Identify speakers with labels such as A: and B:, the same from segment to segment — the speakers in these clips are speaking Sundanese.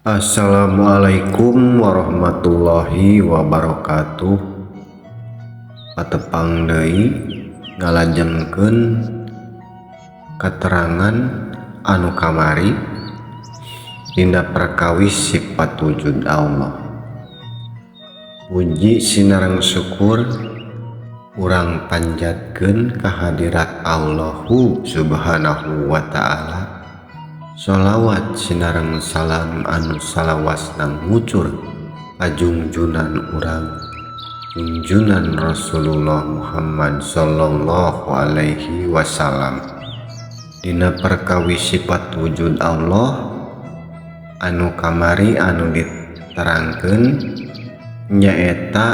A: Assalamualaikum warahmatullahi wabarakatuh. Patepang deui ngalajengkeun keterangan anu kamari dina perkawis sifat wujud Allah. Puji sinareng syukur urang panjatkeun kehadirat Allahu Subhanahu wa Ta'ala. Sholawat sinareng salam anu salawasna ngucur kajungjunan urang, junjunan Rasulullah Muhammad Sallallahu Alaihi Wasallam. Dina perkawis sifat wujud Allah anu kamari, anu diterangkeun nyaeta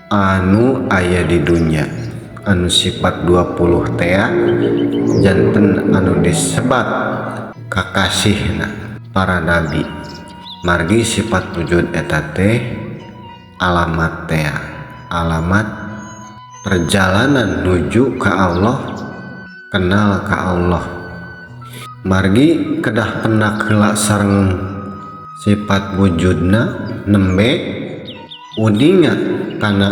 A: anu aya di dunya, anu sifat 20 tea, janten anu disebat kakasihna para nabi, margi sifat wujud eta teh alamat tea, alamat perjalanan nuju ke Allah, kenal ke Allah. Margi kedah pendak heula sareng sifat wujudna, nembe uninga kana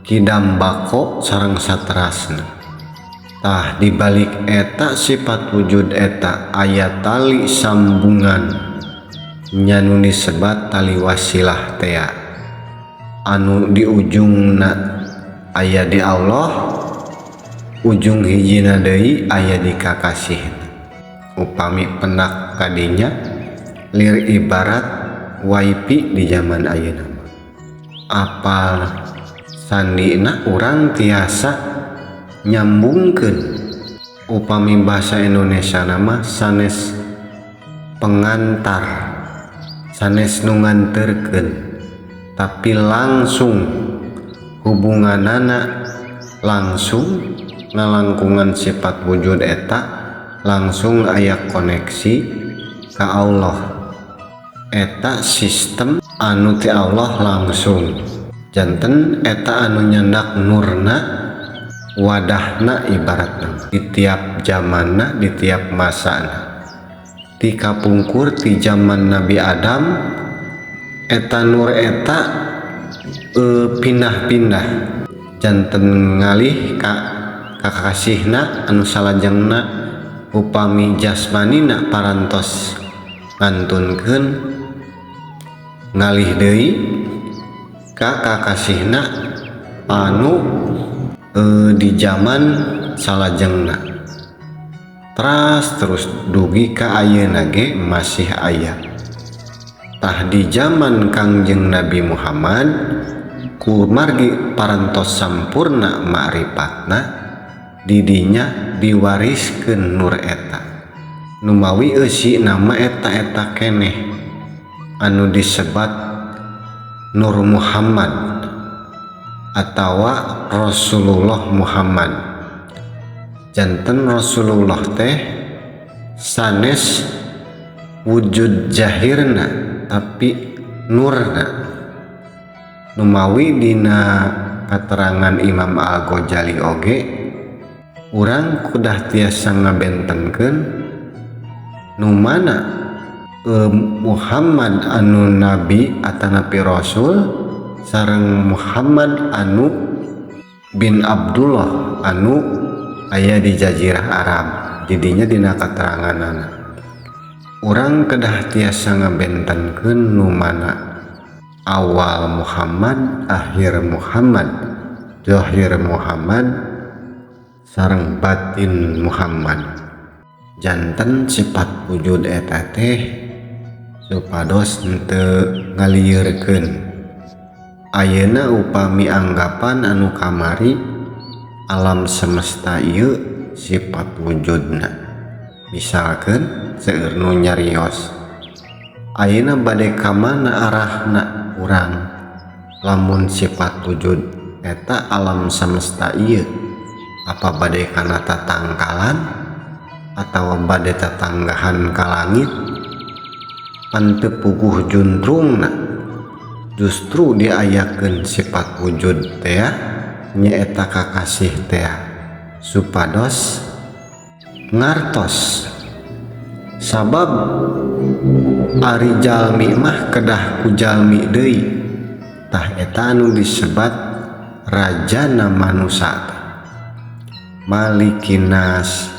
A: kidam bako sareng saterasna. Tah, dibalik eta sifat wujud eta aya tali sambungan nya, nu disebat tali wasilah tea, anu di ujungna aya di Allah, ujung hijina deui aya di kakasih. Upami pendak kadinya, lir ibarat wifi di zaman ayeuna mah, apal sandina urang tiasa nyambungkeun. Upami bahasa Indonesia nama sanes pengantar, sanes nu nganterkeun, tapi langsung hubunganana, langsung ngalangkungan sifat wujud eta langsung aya koneksi ke Allah. Eta sistem anu ti Allah langsung, janten eta anu nyandak nurna, wadahna ibaratna di tiap zamanna, di tiap masana. Ti kapungkur, ti zaman Nabi Adam, eta nur eta pindah-pindah, janten ngalih ka kakasihna anu salajengna. Upami jasmanina parantos ngantunkeun, ngalih deui ka kakasihna anu di zaman salajengna, teras terus dugi ka ayeuna ge masih aya. Tah, di zaman Kangjeng Nabi Muhammad, kumargi parantos sampurna ma'rifatna, didinya diwariskeun nur eta. Numawi eusi nama eta-eta keneh anu disebat Nur Muhammad atawa Rasulullah Muhammad. Janten Rasulullah teh sanes wujud jahirna, tapi nurna. Numawi dina katerangan Imam Al-Ghazali oge, urang kudah tiasa ngabentenkeun nu mana Muhammad anu nabi atanapi Rasul sareng Muhammad anu bin Abdullah anu aya di Jazirah Arab. Didinya dina kateranganana urang kedah tiasa ngabentenkeun nu mana awal Muhammad, akhir Muhammad, zahir Muhammad sareng batin Muhammad. Janten sifat wujud eta teh supados henteu ngalieurkeun. Ayeuna upami anggapan anu kamari, alam semesta ieu sifat wujudna, misalkan seueur nu nyarios, ayeuna bade ka mana arahna urang lamun sifat wujud eta alam semesta ieu? Apa bade kana tatangkalan atawa bade tatanggahan ka langit? Pan teu puguh juntrungna. Justru diayakeun sifat wujud teh, nyaeta kakasih teh, supados ngartos sabab. Ari jalmi mah kedah ku jalmi deui. Tah eta anu disebat rajana manusa teh, Malikinas.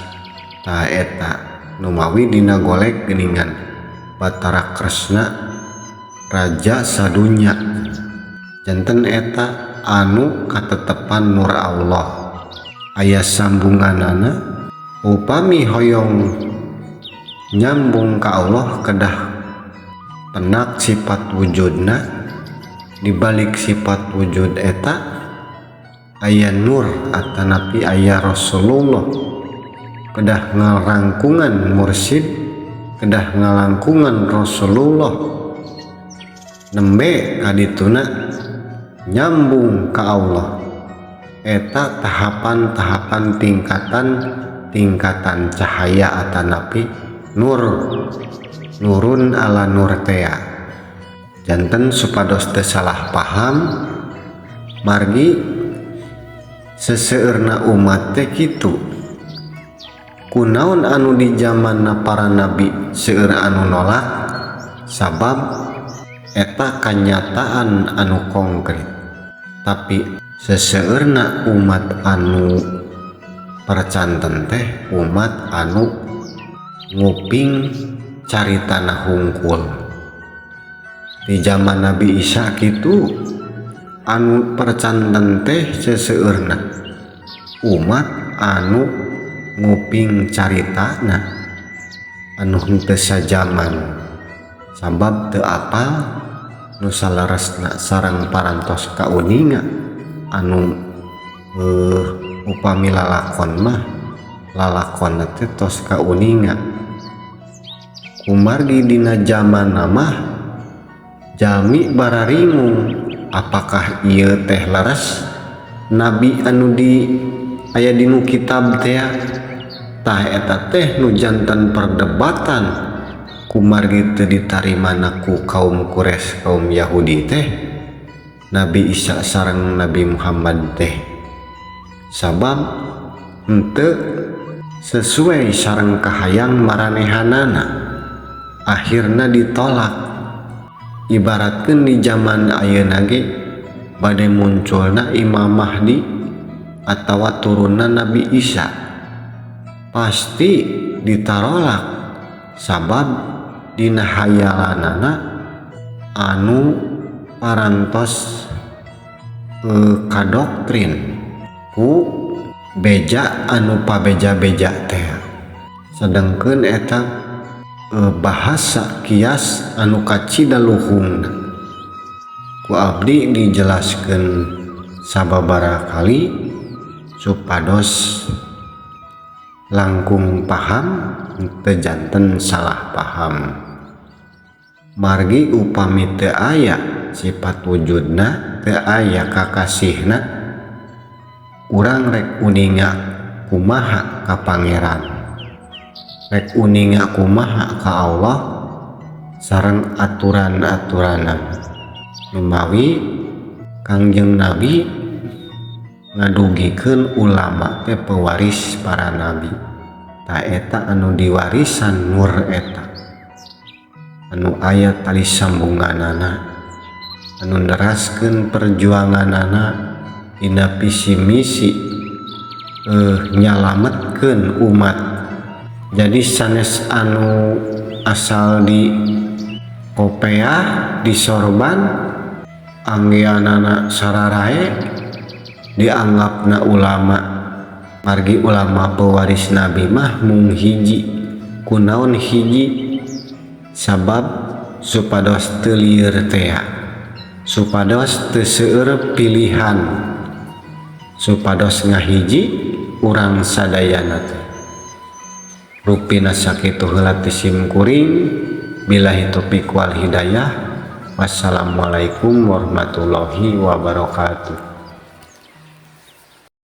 A: Tah eta numawi dina golek geuningan Batara Kresna raja sadunya. Janten eta anu katetepan nur Allah aya sambunganana. Upami hoyong nyambung ka Allah kedah penak sifat wujudna. Dibalik sifat wujud eta aya nur atanapi aya Rasulullah. Kedah ngalangkungan mursyid, kedah ngalangkungan Rasulullah, nembe kadituna nyambung ka Allah. Eta tahapan-tahapan, tingkatan tingkatan cahaya atanapi nur, nurun ala nur tea. Janten supados teu salah paham, margi seseueurna umat teh kitu. Kunaon anu di zamanna para nabi seueur anu nolak? Sabab eta kanyataan anu konkret. Tapi seseueurna umat anu percanten teh umat anu nguping caritana hungkul. Di zaman Nabi Isa kitu, anu percanten teh seseueurna umat anu nguping caritana anu henteu sajaman, sabab teu apal nu saleresna sareng parantos kauninga anu upami lalakon mah lalakonna teh tos kauninga. Kumargi dina zamanna mah jalmi bararingung, apakah ieu teh leres nabi anu di aya dinu kitab teh? Tah eta teh nu janten perdebatan, kumargi teu ditarimana ku kaum Quraisy, kaum Yahudi teh, Nabi Isa sareng Nabi Muhammad teh, sabab henteu sesuai sareng kahayang maranehanana. Akhirna ditolak. Ibaratkeun di zaman ayeuna ge bade munculna Imam Mahdi atawa turunna Nabi Isa, pasti ditarolak, sabab dina hayalanana anu parantos kadoktrin ku beja anu pabeja-beja teh. Sedangkeun eta bahasa kias anu kacida luhungna. Ku abdi dijelaskeun sababaraha kali supados langkung paham, teu janten salah paham. Margi upami teu aya sifat wujudna, teu aya kakasihna, urang rek uninga kumaha ka Pangeran, rek uninga kumaha ka Allah sareng aturan-aturanna? Numawi Kangjeng Nabi ngadugikeun ulama teh pewaris para nabi. Tah eta anu diwarisan nur eta anu aya tali sambunganana, anu neraskeun perjuanganana dina visi misi nyalametkeun umat. Jadi sanes anu asal di kopeah, di sorban, anggeanana sararae dianggapna ulama. Margi ulama pewaris nabi mah mung hiji. Kunaon hiji? Sabab supados teu lieur tea, supados teu seueur pilihan, supados ngahiji urang sadayana teh. Rupina sakitu heula ti sim kuring. Billahi taufiq wal hidayah. Wassalamualaikum warahmatullahi wabarakatuh.